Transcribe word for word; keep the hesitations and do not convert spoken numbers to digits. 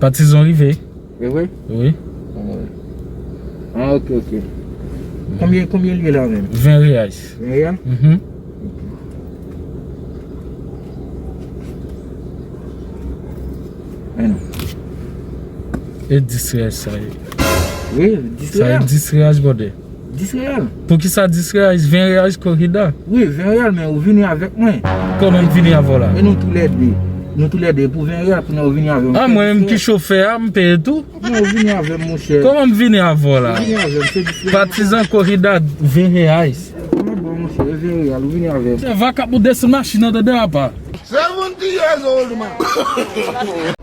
Patizan rive. E vre? Wi. Ah, ok, ok. Konbyen, konbyen l ye la menm? Ven reais. Ven real? Mhm. Men non. E dis reais sa ye. Wi, dis Sa ye real. Dis reais, brother. Dis real. Poukisa dis reais? Ven reais korida. Wi, ven real, men ou vini avèk mwen. Kòman m vini avè w la? E nou toulède. Nou toulède pou ven real, kounye a ou vini avè mwen. Ah, mwen menm ki chofè a, m peye tou. Non, ou vini avè m, monchè. Kòman m vini avè w la? Ou vini avè m, se dis real. Patizan korida ven reais. Ah bon, monchè, e ven real, ou vini avè m. Se vakabon desann machin nan, tande apa. Seventy years old man.